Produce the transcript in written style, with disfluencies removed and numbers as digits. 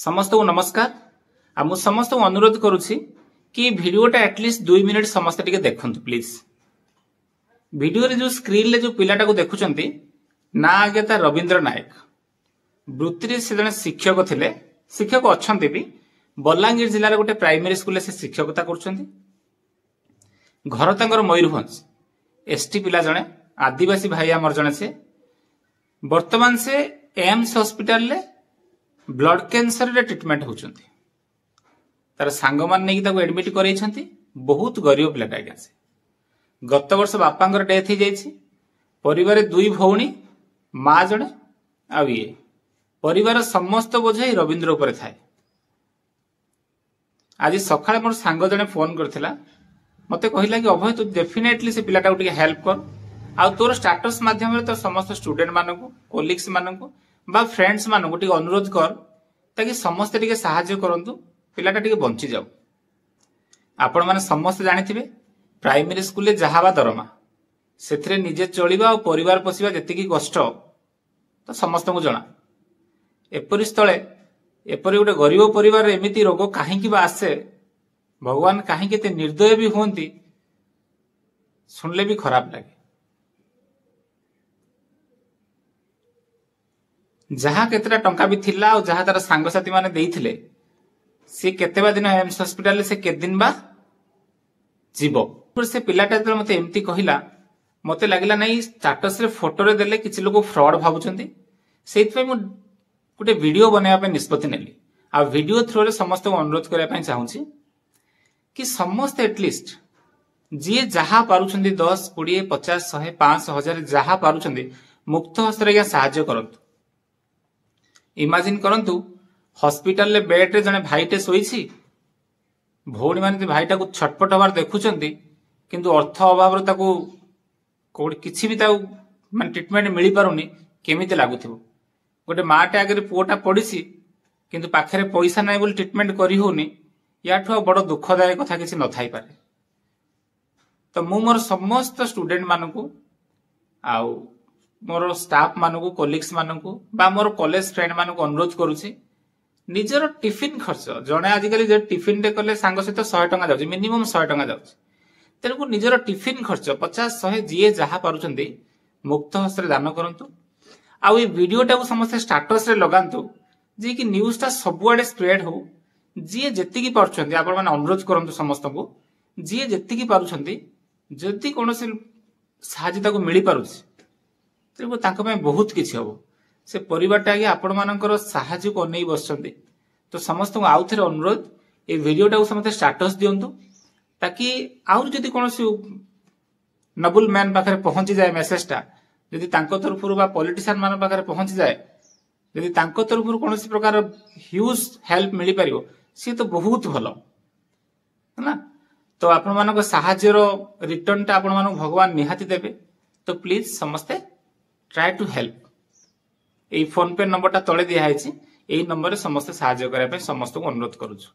ସମସ୍ତଙ୍କୁ ନମସ୍କାର। ଆଉ ମୁଁ ସମସ୍ତଙ୍କୁ ଅନୁରୋଧ କରୁଛି କି ଭିଡ଼ିଓଟା ଆଟଲିଷ୍ଟ 2 ମିନିଟ୍ ସମସ୍ତେ ଟିକେ ଦେଖନ୍ତୁ ପ୍ଲିଜ୍। ଭିଡ଼ିଓରେ ଯୋଉ ସ୍କ୍ରିନରେ ଯୋଉ ପିଲାଟାକୁ ଦେଖୁଛନ୍ତି, ନା ଆଜ୍ଞା ତା ରବୀନ୍ଦ୍ର ନାୟକ। ବୃତ୍ତିରେ ସେ ଜଣେ ଶିକ୍ଷକ ଥିଲେ, ଶିକ୍ଷକ ଅଛନ୍ତି ବି। ବଲାଙ୍ଗୀର ଜିଲ୍ଲାର ଗୋଟେ ପ୍ରାଇମେରୀ ସ୍କୁଲରେ ସେ ଶିକ୍ଷକତା କରୁଛନ୍ତି। ଘର ତାଙ୍କର ମୟୂରଭଞ୍ଜ। ଏସଟି ପିଲା ଜଣେ, ଆଦିବାସୀ ଭାଇ ଆମର ଜଣେ ସେ। ବର୍ତ୍ତମାନ ସେ ଏମ୍ସ ହସ୍ପିଟାଲରେ ବ୍ଲଡ କ୍ୟାନ୍ସରରେ ଟ୍ରିଟମେଣ୍ଟ ହେଉଛନ୍ତି। ତାର ସାଙ୍ଗମାନେ ନେଇକି ତାକୁ ଆଡମିଟ୍ କରେଇଛନ୍ତି। ବହୁତ ଗରିବ ପିଲାଟା ଆଜ୍ଞା ସେ। ଗତ ବର୍ଷ ବାପାଙ୍କର ଡେଥ୍ ହେଇଯାଇଛି। ପରିବାରରେ 2 ଭଉଣୀ, ମା ଜଣେ ଆଉ ଇଏ। ପରିବାର ସମସ୍ତ ବୋଝ ଏଇ ରବୀନ୍ଦ୍ର ଉପରେ ଥାଏ। ଆଜି ସକାଳେ ମୋର ସାଙ୍ଗ ଜଣେ ଫୋନ କରିଥିଲା, ମତେ କହିଲା କି ଅଭୟ, ତୁ ଡେଫିନେଟଲି ସେ ପିଲାଟାକୁ ଟିକେ ହେଲ୍ପ କର, ଆଉ ତୋର ଷ୍ଟାଟସ ମାଧ୍ୟମରେ ତୋର ସମସ୍ତ ଷ୍ଟୁଡେଣ୍ଟ ମାନଙ୍କୁ, କୋଲିଗ୍ସ ମାନଙ୍କୁ ବା ଫ୍ରେଣ୍ଡସ୍ ମାନଙ୍କୁ ଟିକେ ଅନୁରୋଧ କର, ତାକି ସମସ୍ତେ ଟିକେ ସାହାଯ୍ୟ କରନ୍ତୁ, ପିଲାଟା ଟିକେ ବଞ୍ଚିଯାଉ। ଆପଣମାନେ ସମସ୍ତେ ଜାଣିଥିବେ ପ୍ରାଇମେରୀ ସ୍କୁଲରେ ଯାହା ବା ଦରମା, ସେଥିରେ ନିଜେ ଚଳିବା ଆଉ ପରିବାର ପୋଷିବା ଯେତିକି କଷ୍ଟ ତ ସମସ୍ତଙ୍କୁ ଜଣା। ଏପରି ସ୍ଥଳେ ଏପରି ଗୋଟେ ଗରିବ ପରିବାରରେ ଏମିତି ରୋଗ କାହିଁକି ବା ଆସେ, ଭଗବାନ କାହିଁକି ଏତେ ନିର୍ଦ୍ଦୟ ବି ହୁଅନ୍ତି, ଶୁଣିଲେ ବି ଖରାପ ଲାଗେ। ଯାହା କେତେଟା ଟଙ୍କା ବି ଥିଲା ଆଉ ଯାହା ତାର ସାଙ୍ଗସାଥି ମାନେ ଦେଇଥିଲେ, ସେ କେତେ ବା ଦିନ ଏମ୍ସ ହସ୍ପିଟାଲରେ ସେ କେତେ ଦିନ ବା ଯିବ। ସେ ପିଲାଟା ଯେତେବେଳେ ମତେ ଏମିତି କହିଲା, ମତେ ଲାଗିଲା ନାଇଁ ଷ୍ଟାଟସରେ ଫଟୋରେ ଦେଲେ କିଛି ଲୋକ ଫ୍ରଡ ଭାବୁଛନ୍ତି, ସେଇଥିପାଇଁ ମୁଁ ଗୋଟେ ଭିଡିଓ ବନେଇବା ପାଇଁ ନିଷ୍ପତ୍ତି ନେଲି। ଆଉ ଭିଡିଓ ଥ୍ରୋରେ ସମସ୍ତଙ୍କୁ ଅନୁରୋଧ କରିବା ପାଇଁ ଚାହୁଁଛି କି ସମସ୍ତେ ଆଟଲିଷ୍ଟ ଯିଏ ଯାହା ପାରୁଛନ୍ତି 10, 20, 50, 100, 500, 1000 ଯାହା ପାରୁଛନ୍ତି ମୁକ୍ତ ହସ୍ତରେ ଆଜ୍ଞା ସାହାଯ୍ୟ କରନ୍ତୁ। ଇମାଜିନ୍ କରନ୍ତୁ ହସ୍ପିଟାଲରେ ବେଡ୍ରେ ଜଣେ ଭାଇଟେ ଶୋଇଛି, ଭଉଣୀମାନେ ଭାଇଟାକୁ ଛଟପଟ ହବାର ଦେଖୁଛନ୍ତି, କିନ୍ତୁ ଅର୍ଥ ଅଭାବରୁ ତାକୁ କୋଉଠି କିଛି ବି ତାକୁ ମାନେ ଟ୍ରିଟମେଣ୍ଟ ମିଳିପାରୁନି। କେମିତି ଲାଗୁଥିବ? ଗୋଟେ ମାଟେ ଆଗରେ ପୁଅଟା ପଡିଛି, କିନ୍ତୁ ପାଖରେ ପଇସା ନାହିଁ ବୋଲି ଟ୍ରିଟମେଣ୍ଟ କରି ହଉନି। ୟାଠୁ ଆଉ ବଡ ଦୁଃଖଦାୟକ କଥା କିଛି ନଥାଇପାରେ। ତ ମୁଁ ମୋର ସମସ୍ତ ଷ୍ଟୁଡେଣ୍ଟ ମାନଙ୍କୁ ଆଉ ମୋର ଷ୍ଟାଫ ମାନଙ୍କୁ, କୋଲିଗ୍ସ ମାନଙ୍କୁ ବା ମୋର କଲେଜ ଫ୍ରେଣ୍ଡ ମାନଙ୍କୁ ଅନୁରୋଧ କରୁଛି, ନିଜର ଟିଫିନ ଖର୍ଚ୍ଚ, ଜଣେ ଆଜିକାଲି ଟିଫିନଟେ କଲେ ସାଙ୍ଗ ସହିତ 100 ଟଙ୍କା ଯାଉଛି, ମିନିମମ୍ 100 ଟଙ୍କା ଯାଉଛି। ତେଣୁ ନିଜର ଟିଫିନ ଖର୍ଚ୍ଚ 50, 100 ଯିଏ ଯାହା ପାରୁଛନ୍ତି ମୁକ୍ତ ହସ୍ତରେ ଦାନ କରନ୍ତୁ। ଆଉ ଏଇ ଭିଡିଓଟାକୁ ସମସ୍ତେ ଷ୍ଟାଟସରେ ଲଗାନ୍ତୁ, ଯିଏକି ନ୍ୟୁଜଟା ସବୁଆଡେ ସ୍ପ୍ରେଡ ହଉ। ଯିଏ ଯେତିକି ପାରୁଛନ୍ତି ଆପଣମାନେ ଅନୁରୋଧ କରନ୍ତୁ ସମସ୍ତଙ୍କୁ, ଯିଏ ଯେତିକି ପାରୁଛନ୍ତି ଯଦି କୌଣସି ସାହାଯ୍ୟ ତାକୁ ମିଳିପାରୁଛି ତେଣୁ ତାଙ୍କ ପାଇଁ ବହୁତ କିଛି ହବ। ସେ ପରିବାରଟା ଆଜ୍ଞା ଆପଣମାନଙ୍କର ସାହାଯ୍ୟକୁ ଅନେଇ ବସିଛନ୍ତି। ତ ସମସ୍ତଙ୍କୁ ଆଉ ଥରେ ଅନୁରୋଧ, ଏଇ ଭିଡିଓଟାକୁ ସମସ୍ତେ ଷ୍ଟାଟସ ଦିଅନ୍ତୁ, ତାକି ଆହୁରି ଯଦି କୌଣସି ନବୁଲ ମ୍ୟାନ ପାଖରେ ପହଞ୍ଚିଯାଏ ମେସେଜଟା, ଯଦି ତାଙ୍କ ତରଫରୁ ବା ପଲିଟିସିଆନ ମାନଙ୍କ ପାଖରେ ପହଞ୍ଚିଯାଏ, ଯଦି ତାଙ୍କ ତରଫରୁ କୌଣସି ପ୍ରକାର ହ୍ୟୁଜ ହେଲ୍ପ ମିଳିପାରିବ, ସିଏ ତ ବହୁତ ଭଲ ହେଲା। ତ ଆପଣମାନଙ୍କ ସାହାଯ୍ୟର ରିଟର୍ଣ୍ଣଟା ଆପଣମାନଙ୍କୁ ଭଗବାନ ନିହାତି ଦେବେ। ତ ପ୍ଲିଜ ସମସ୍ତେ ଟ୍ରାଏ ଟୁ ହେଲ୍ପ। ଏଇ ଫୋନ ପେ ନମ୍ବରଟା ତଳେ ଦିଆହେଇଛି, ଏଇ ନମ୍ବରରେ ସମସ୍ତେ ସାହାଯ୍ୟ କରିବା ପାଇଁ ସମସ୍ତଙ୍କୁ ଅନୁରୋଧ କରୁଛୁ।